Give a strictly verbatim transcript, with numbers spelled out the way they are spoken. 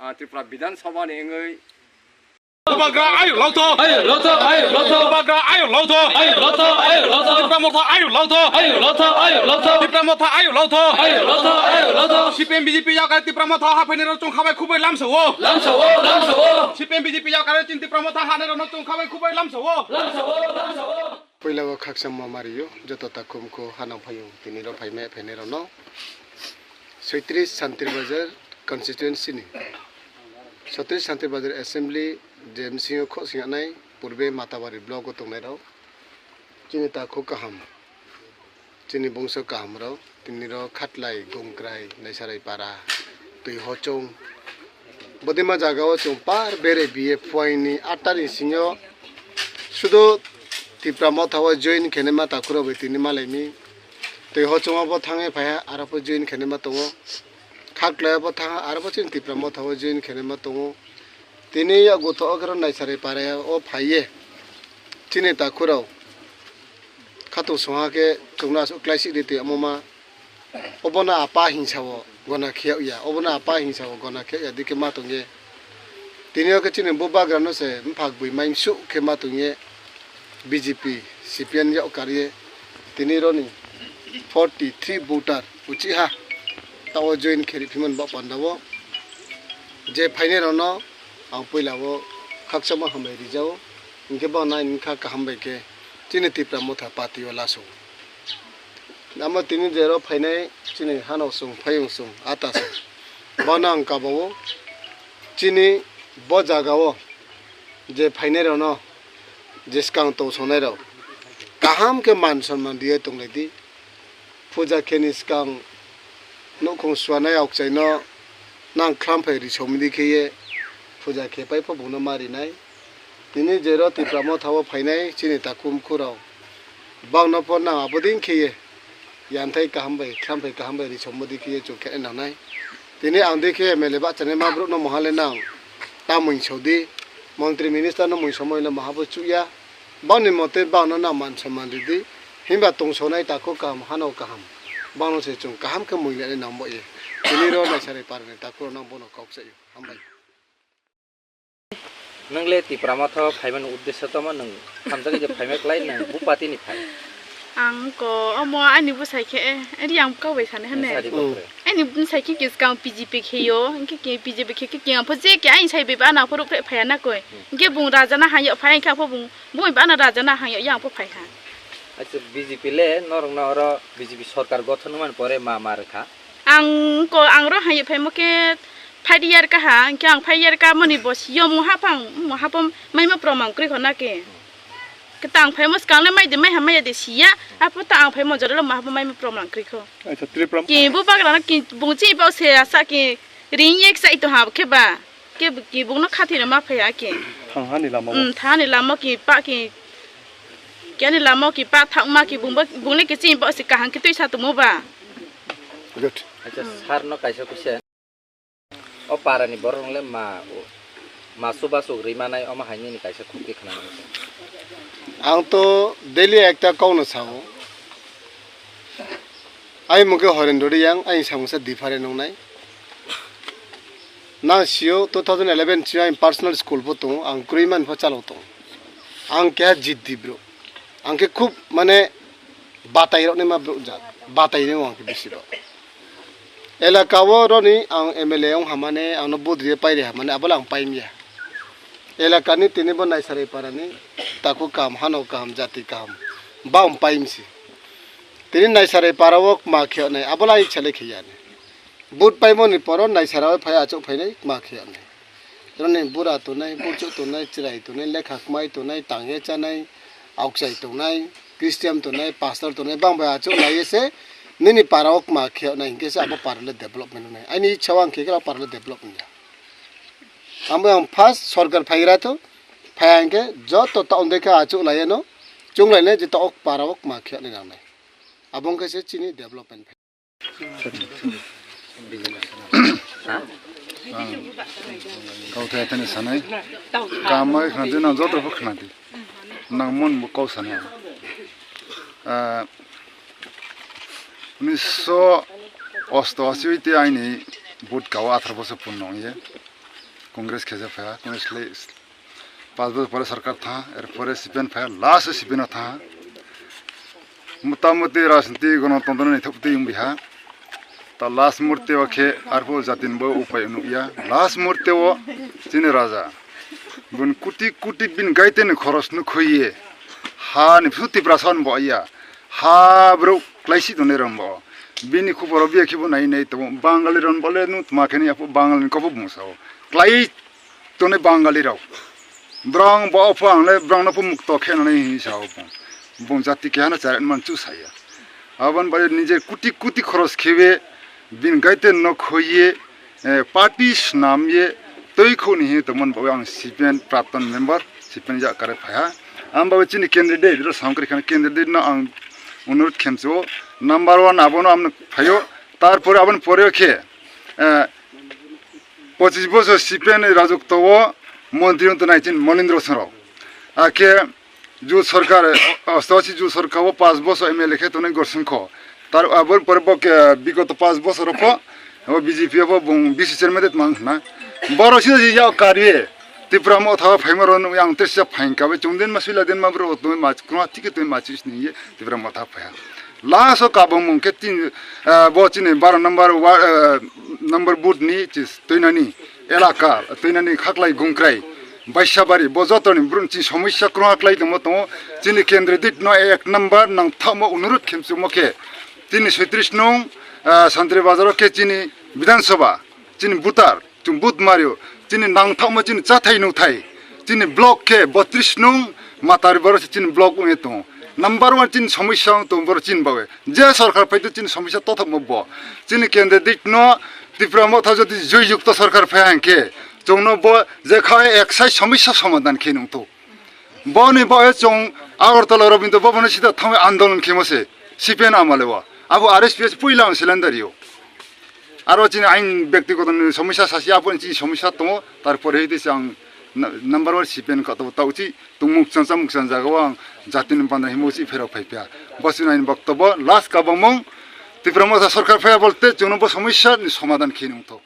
Ah, Tripura Bidhan Sabha ni wngwi. Bubagra ayuk lotho! Ayuk lotho, ayuk lotho! Bubagra ayuk lotho! Ayuk lotho, ayuk lotho! Tipra Motha ayuk lotho! Ayuk lotho, ayuk lotho! Tipra Motha ayuk lotho! Ayuk lotho, ayuk lotho! C P M B J P yakar Tipra Motha haphainai rok chwng khabai khubai lamsa o! Lamsa o, lamsa o! C P M B J P yakar chini Tipra Motha hanai rok chwng khabai khubai lamsa o! Lamsa o, lamsa o! Puila o khaksa ma mario, joto takhum kho hanang phaio, tini ro phaimai phainai rokno. Soitris Santir Bazar constituency ni, Soitris Santir Bazar assembly je bisingo khosing anai purbe Matabari block o tongnai rok. Chini takhu kaham, chini bongso kaham rok. Tini ro Khatlai, Gongkrai, Naisarai Para, Twi Hochong. Bodima jaga o chwng par bere biye phuaini atta ni singyo sudo Tipra Motha o join khenema takhuro bai tini malaimi. Twi Hochong o bo thangwi phaiha, aro pho join khenema tongo. Khaklai o bo thangha, aro pho chini Tipra Motha o join khenema tongo. Tini yago tho okero Naisarai Para o phaiye. Chini takhuro. Khatung songha khe chwngno aswk klaisik ri twi omo ma. Obono apa hingsa o gona kheyok ya, obono apa hingsa o gona kheyok ya, dikhe ma tongye. Tini o khe chini bubagra no se bufak bui maimsuk khe ma tongye, B J P, C P M yok karye. Tini roni forty three voter uchi ha. Ta o join khe ri phimani bo panda o. Je phainai rokno ang puila o khakchangma hambai rijao. Hinkhe bo nai wngkha kaham bai khe chini Tipra Motha party o laso. Amo tini jero phainai chini hano chwng phayung chwng ata chwng. Bono ang kabao chini bo jagao je phainai rokno je swkang tongsongnai rok kaham khe man sonman riwi tonglaidi. Puja kheni swkang nukhung suanai aokchaino nang khlam phai ri somdi kheye puja khe pai pho bungno ma rinai. Tini jero Tipra Motha o phainai chini takhum khurao. Bangno pho nang abodin kheye yanthai kaham bai, khlam phai kaham bai ri somdi kheye chwng khe nangnai. Tini ang dikhe M L A bachani ma brukno mohale nang ta mui sodi, montri minister no mui somoi le maha bo chukya. Bangni mote bangno nang man somman ridi, himba tongsonai takhu kaham, hano kaham. Bangno se chwng kaham khe mui nani nang bo ye. Tini ro Naisarai Parani takhu rok nang bono kok chaio. Hambai. Nwng le Tipra Motha o phaimani uddesyo tamo, nwng hamjagwi je phaima klai nwng bupati ni phai? Ang ko omo ani bwsai khe, eh, ri ang kok bai sani hane. Sadi bapre. Ani bwsai khe kiskang P G P kheyo, hwnkhe ki P G P khe ki ang pho je ke ani sai bai ba na phuru phre phaya na koi. Hmm. Hwnkhe bung raja na hayo phai kha pho bung, bung ba na raja na hayo yang pho phai ha. Acha B J P le norok no oro B J P sorkar gothon wngmani pore ma ma rwkha. Ang ko, ang ro hai phaimo khe five year kaha, hwnkhe ang five year ka mani bo siyom hapang, mo hapom maima proman kwrwi kho na khe. Khe ta ang phaimo swkang le mai de, mai ha maya de siya, apo ta ang phaimo jora le mo hapom maima proman kwrwi kho. Acha, Tripura. Ki bo bagra na ki bung chi ba se asa ki ring yek sai to ha khe ba. Ke, kibungno khathina ma phaiya ke. Thanghani lama o. Mm, thanghani lama ki pa ki, kiyani lama ki pa thakma ki bungba, bungle kiching ba si kaham ki tuisa tumo ba. Good. Acha, sir no kaisa kusa. O para ni borok le ma, ma suba suk ri manai, omo hai nini kaisa khuk ki khna nang. Ang to daily ekta kok no sao. Ai mungke Horendori yang, ai samungsa different nongnai. Nang sio two thousand eleven sio ang personal school pho tongo, ang kwrwi man pho chalo tongo. Ang keha jiddi bro. Ang khe khub mane batai rokni ma bro jat. Batai rok ang khe bisi rok. Elaka o roni ang M L A wng hamane, ang no budri pairi hamane, abole ang paimya. Elaka ni tini bo Naisari para ni taku kaham, hano kaham, jati kaham. Ba ang paimsi. Tini Naisari para o kma khe nai, abole ai chale khe yani. But paimoni poro Naisara o phai achuk phainai kma khe nai. Roni bura tonai, burchuk tonai, chwrai tonai, lekha kmai tonai, tangya chanai, aukchai tonai, Christian tonai, pastor tonai, bang bai achuk lai se nini para o kma khe nai, hinkhe se abo para le development nai. Aini ichha o ang khe khe para le development ya. Amo ang first sorkar phaigra to, phai hinkhe joto ta onde khe achuk lai no, chung lai nai je ta ok para o kma khe nai nang nai. Abo hinkhe se chini development. Kau thai thani sanai. Kamai khna di nang joto pho khna di. Nang mon bo kau sanai. Ah, unisho osto asi te aini but kau athar bosor pun nong ye. Congress khe je phaiya, Congress le pas bosor pore sarkar tha, er pore C P M phaiya, last C P M no tha. Motamoti rajniti gonotontro ni thopti wng biha. Ta last murte o khe arphuh jatin bo upai nukya. Last murte o chini raja. Bun kuti kuti bin gaite ni khoros no khoiye. Ha ni phu Tiprasa no bo ya. Ha bro klaisi tongnai rong bo. Bini khubor o biya khibo nai nai tongo. Bangali rong bo le nu tma khe ni aphuh Bangali ni kobo bung sao. Klai tongnai Bangali rok. Brong bo opho ang le brong no pho mukto khe nani hi sao bo. Bung jati keha no chara man chu saya. Abon bai nije kuti kuti khoros khebe bin gaite no khoiye, eh, party snam ye twi khoni hi tomon bo ang C P M prapton member C P M ja kare phaiha. Am bo chini candidate ro samkri khan candidate no ang onurut khemcho number one abono amno phayo. Tarpore abon pore khe, eh, pochis bosor C P M ni rajotwo o montri wng tongnai chini Monindro Sorao. Akhe jut sorkar, osto si jut sorkar o pas bosor M L A khe tongnai Gorsing Kho. Tar abor pore bo khe bigoto pas bosor o pho o B J P o pho bung B C chairman de tmang khna. Boro sida si yak karwi Tipra Motha o phaima rok nukya ang tesa phain kabe chwng den ma suila den ma bro twi ma kwma thik twi ma chis ni ye Tipra Motha phaiha. Last o kabangmung khe tin, ah, bo chini baro number wa-, ah, number booth ni chis twinani elaka, twinani khaklai gungkrai, Baisabari, bo jotoni brum chini somosya kwrwngha klai tongmo tongo. Chini candidate no ek number nang thamo onurut khemchumo khe chini soitris nung, ah, Santri Bazar o khe chini Bidhan Sabha, chini voter. Chwng but mario, chini nangthakma chini chathai nukthai, chini block khe botris nung matar boro se chini block wngwi tongo. Number one chini somosya wng tongo boro chini bagwi. Je sorkar phaito chini somosya tothokma bo. Chini candidate no Tipra Motha jodi joy yukto sorkar phai hwnkhe chwngno bo je kha eksai somosya somadhan khe nungthok. Boni bo chwng Agartala Rabindra Bhavan sida thangwi andolon khemo se C P M amale o. Abo R S P S puila ang cylinder yo. Aro chini ain byaktigoto ni somosya sasi, aponi chini somosya tongo, tarpore hwtwi se ang na-, number one C P M koto tauchi tongmung changsa muksan jaga o ang jati ni bandra himo si pherok phai pya. Bo chini ain boktobo last kabamung Tipra Motha sorkar phai bolte chwngno bo somosya ni somadhan khe nungthok.